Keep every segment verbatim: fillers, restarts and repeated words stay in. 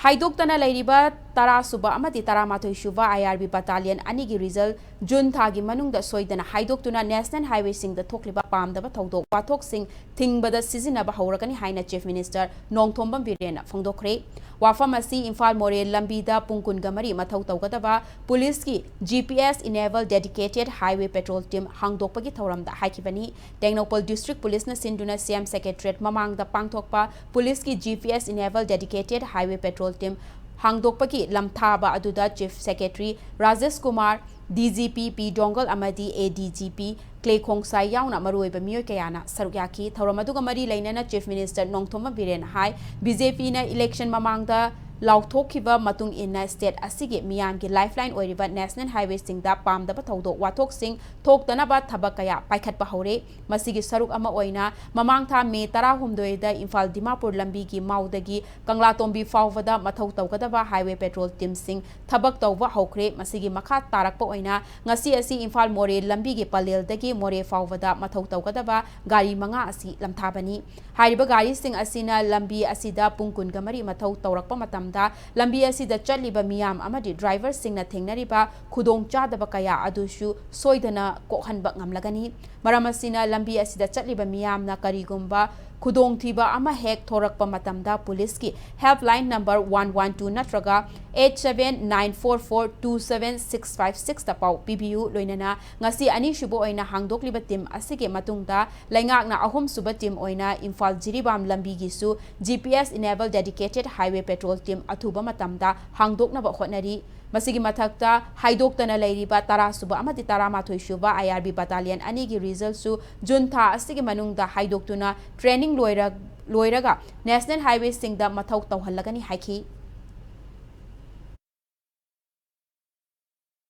ꯍꯥꯏꯗꯣꯛꯇꯅ ꯂꯩꯔꯤꯕ ꯇꯔꯥ ꯁꯨꯕ ꯑꯃꯗꯤ ꯇꯔꯥꯃꯥꯊꯣꯏ ꯁꯨꯕ I R B battalion ꯑꯅꯤꯒꯤ result June ꯊꯥꯒꯤ ꯃꯅꯨꯡꯗ ꯁꯣꯏꯗꯅ ꯍꯥꯏꯗꯣꯛꯇꯨꯅ national highwayꯁꯤꯡꯗ ꯊꯣꯛꯂꯤꯕ ꯄꯥꯝꯗꯕ ꯊꯧꯗꯣꯛ ꯋꯥꯊꯣꯛꯁꯤꯡ ꯊꯤꯡꯕꯗ ꯁꯤꯖꯤꯟꯅꯕ ꯍꯧꯔꯒꯅꯤ ꯍꯥꯏꯅ Chief Minister ꯅꯣꯡꯊꯣꯝꯕꯝ ꯕꯤꯔꯦꯟꯅ ꯐꯣꯡꯗꯣꯛꯈ꯭ꯔꯦ꯫ ꯋꯥꯐꯝ ꯑꯁꯤ ꯏꯝꯐꯥꯜ ꯃꯣꯔꯦ ꯂꯝꯕꯤꯗ ꯄꯨꯡ ꯀꯨꯟꯒ ꯃꯔꯤ ꯃꯊꯧ ꯇꯧꯒꯗꯕ ꯄꯨꯂꯤꯁꯀꯤ G P S enabled dedicated highway patrol team ꯍꯥꯡꯗꯣꯛꯄꯒꯤ ꯊꯧꯔꯝꯗ ꯍꯥꯏꯈꯤꯕꯅꯤ꯫ ꯇꯦꯡꯅꯧꯄꯜ District Policeꯅ ꯁꯤꯟꯗꯨꯅ C M Secretariat ꯃꯃꯥꯡꯗ ꯄꯥꯡꯊꯣꯛꯄ ꯄꯨꯂꯤꯁꯀꯤ G P S enabled dedicated highway patrol team ꯍꯥꯡꯗꯣꯛꯄꯒꯤ ꯂꯝꯊꯥꯕ ꯑꯗꯨꯗ Chief Secretary Rajesh Kumar, D G P ꯄꯤ ꯗꯣꯡꯒꯜ ꯑꯃꯗꯤ A D G P ꯀ꯭ꯂꯦ ꯈꯣꯡꯁꯥꯏ ꯌꯥꯎꯅ ꯃꯔꯨꯑꯣꯏꯕ ꯃꯤꯑꯣꯏ ꯀꯌꯥꯅ ꯁꯔꯨꯛ ꯌꯥꯈꯤ꯫ ꯊꯧꯔꯝ ꯑꯗꯨꯒ ꯃꯔꯤ ꯂꯩꯅꯅ Chief Minister ꯅꯣꯡꯊꯣꯝꯕꯝ ꯕꯤꯔꯦꯟꯅ ꯍꯥꯏ, B J Pꯅ election ꯃꯃꯥꯡꯗ ꯂꯥꯎꯊꯣꯛꯈꯤꯕ ꯃꯇꯨꯡ ꯏꯟꯅ state ꯑꯁꯤꯒꯤ ꯃꯤꯌꯥꯝꯒꯤ lifeline ꯑꯣꯏꯔꯤꯕ national highwayꯁꯤꯡꯗ ꯄꯥꯝꯗꯕ ꯊꯧꯗꯣꯛ ꯋꯥꯊꯣꯛꯁꯤꯡ ꯊꯣꯛꯇꯅꯕ ꯊꯕꯛ ꯀꯌꯥ ꯄꯥꯏꯈꯠꯄ ꯍꯧꯔꯦ꯫ ꯃꯁꯤꯒꯤ ꯁꯔꯨꯛ ꯑꯃ ꯑꯣꯏꯅ ꯃꯃꯥꯡ ꯊꯥ May ꯇꯔꯥꯍꯨꯝꯗꯣꯏꯗ ꯏꯝꯐꯥꯜ ꯗꯤꯃꯥꯄꯨꯔ ꯂꯝꯕꯤꯒꯤ ꯃꯥꯎꯗꯒꯤ ꯀꯪꯂꯥꯇꯣꯝꯕꯤ ꯐꯥꯎꯕꯗ ꯃꯊꯧ ꯇꯧꯒꯗꯕ highway patrol teamꯁꯤꯡ ꯊꯕꯛ ꯇꯧꯕ ꯍꯧꯈ꯭ꯔꯦ꯫ ꯃꯁꯤꯒꯤ ꯃꯈꯥ ꯇꯥꯔꯛꯄ ꯑꯣꯏꯅ ꯉꯁꯤ ꯑꯁꯤ ꯏꯝꯐꯥꯜ ꯃꯣꯔꯦ ꯂꯝꯕꯤꯒꯤ ꯄꯂꯦꯜꯗꯒꯤ ꯃꯣꯔꯦ ꯐꯥꯎꯕꯗ ꯃꯊꯧ ꯇꯧꯒꯗꯕ ꯒꯥꯔꯤ ꯃꯉꯥ ꯑꯁꯤ ꯂꯝꯊꯥꯕꯅꯤ꯫ ꯍꯥꯏꯔꯤꯕ ꯒꯥꯔꯤꯁꯤꯡ ꯑꯁꯤꯅ ꯂꯝꯕꯤ ꯑꯁꯤꯗ ꯄꯨꯡ ꯀꯨꯟꯒ ꯃꯔꯤ ꯃꯊꯧ ꯇꯧꯔꯛꯄ ꯃꯇꯝꯗ ꯂꯝꯕꯤ ꯑꯁꯤꯗ ꯆꯠꯂꯤꯕ ꯃꯤꯌꯥꯝ ꯑꯃꯗꯤ driverꯁꯤꯡꯅ ꯊꯦꯡꯅꯔꯤꯕ ꯈꯨꯗꯣꯡꯆꯥꯗꯕ ꯀꯌꯥ ꯑꯗꯨꯁꯨ ꯁꯣꯏꯗꯅ ꯀꯣꯛꯍꯟꯕ ꯉꯝꯂꯒꯅꯤ꯫ ꯃꯔꯝ ꯑꯁꯤꯅ ꯂꯝꯕꯤ ꯑꯁꯤꯗ ꯆꯠꯂꯤꯕ ꯃꯤꯌꯥꯝꯅ ꯀꯔꯤꯒꯨꯝꯕ ꯈꯨꯗꯣꯡꯊꯤꯕ ꯑꯃ ꯍꯦꯛ ꯊꯣꯔꯛꯄ ꯃꯇꯝꯗ ꯄꯨꯂꯤꯁꯀꯤ helpline number one one two ꯅꯠꯇ꯭ꯔꯒ eight seven nine four four two seven six five sixꯇ ꯄꯥꯎ ꯄꯤꯕꯤꯌꯨ꯫ ꯂꯣꯏꯅꯅ ꯉꯁꯤ ꯑꯅꯤꯁꯨꯕ ꯑꯣꯏꯅ ꯍꯥꯡꯗꯣꯛꯂꯤꯕ team ꯑꯁꯤꯒꯤ ꯃꯇꯨꯡꯗ ꯂꯩꯉꯥꯛꯅ ꯑꯍꯨꯝꯁꯨꯕ team ꯑꯣꯏꯅ Imphal Jiribam ꯂꯝꯕꯤꯒꯤꯁꯨ G P S enabled dedicated highway patrol team ꯑꯊꯨꯕ ꯃꯇꯝꯗ ꯍꯥꯡꯗꯣꯛꯅꯕ ꯍꯣꯠꯅꯔꯤ꯫ ꯃꯁꯤꯒꯤ ꯃꯊꯛꯇ ꯍꯥꯏꯗꯣꯛꯇꯅ ꯂꯩꯔꯤꯕ ꯇꯔꯥ ꯁꯨꯕ ꯑꯃꯗꯤ ꯇꯔꯥꯃꯥꯊꯣꯏ ꯁꯨꯕ I R B battalion ꯑꯅꯤꯒꯤ resultꯁꯨ June ꯊꯥ ꯑꯁꯤꯒꯤ ꯃꯅꯨꯡꯗ ꯍꯥꯏꯗꯣꯛꯇꯨꯅ training ꯂꯣꯏꯔ-, ꯂꯣꯏꯔꯒ national highwayꯁꯤꯡꯗ ꯃꯊꯧ ꯇꯧꯍꯜꯂꯒꯅꯤ ꯍꯥꯏꯈꯤ꯫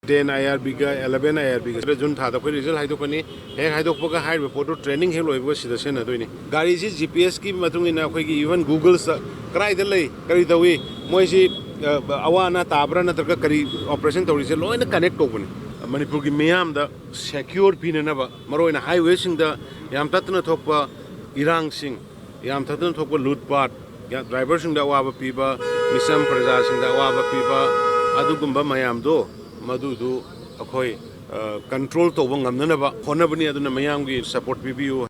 Ten I R Bꯒ eleven I R Bꯒ June ꯊꯥꯗ ꯑꯩꯈꯣꯏ result ꯍꯥꯏꯗꯣꯛꯀꯅꯤ꯫ ꯍꯦꯛ ꯍꯥꯏꯗꯣꯛꯄꯒ ꯍꯥꯏꯔꯤꯕ ꯄꯣꯠꯇꯨ training ꯍꯦꯛ ꯂꯣꯏꯕꯒ ꯁꯤꯗ ꯁꯤꯖꯤꯟꯅꯗꯣꯏꯅꯤ꯫ ꯒꯥꯔꯤꯁꯤ G P Sꯀꯤ ꯃꯇꯨꯡ ꯏꯟꯅ ꯑꯩꯈꯣꯏꯒꯤ even Googleꯗ ꯀꯗꯥꯏꯗ ꯂꯩ, ꯀꯔꯤ ꯇꯧꯏ, ꯃꯣꯏꯁꯤ, ꯑ, ꯑꯋꯥ ꯑꯅꯥ ꯇꯥꯕ꯭ꯔꯥ ꯅꯠꯇ꯭ꯔꯒ ꯀꯔꯤ operation ꯇꯧꯔꯤꯁꯦ ꯂꯣꯏꯅ connect ꯇꯧꯕꯅꯤ꯫ ꯃꯅꯤꯄꯨꯔꯒꯤ ꯃꯤꯌꯥꯝꯗ secure ꯄꯤꯅꯅꯕ, ꯃꯔꯨꯑꯣꯏꯅ highwayꯁꯤꯡꯗ ꯌꯥꯝ ꯇꯠꯇꯅ ꯊꯣꯛꯄ ꯏꯔꯥꯡꯁꯤꯡ, ꯌꯥꯝ ꯇꯠꯇꯅ ꯊꯣꯛꯄ ꯂꯨꯠ ꯄꯥꯠ, ꯌꯥ-, driverꯁꯤꯡꯗ ꯑꯋꯥꯕ ꯄꯤꯕ, ꯃꯤꯆꯝ ꯄ꯭ꯔꯖꯥꯁꯤꯡꯗ ꯑꯋꯥꯕ ꯄꯤꯕ ꯑꯗꯨꯒꯨꯝꯕ ꯃꯌꯥꯝꯗꯣ, ꯃꯗꯨꯗꯨ ꯑꯩꯈꯣꯏ ꯀꯟꯇ꯭ꯔꯣꯜ ꯇꯧꯕ ꯉꯝꯅꯅꯕ ꯍꯣꯠꯅꯕꯅꯤ꯫ ꯑꯗꯨꯅ ꯃꯌꯥꯝꯒꯤ ꯁꯄꯣꯔꯠ ꯄꯤꯕꯤꯌꯨ꯫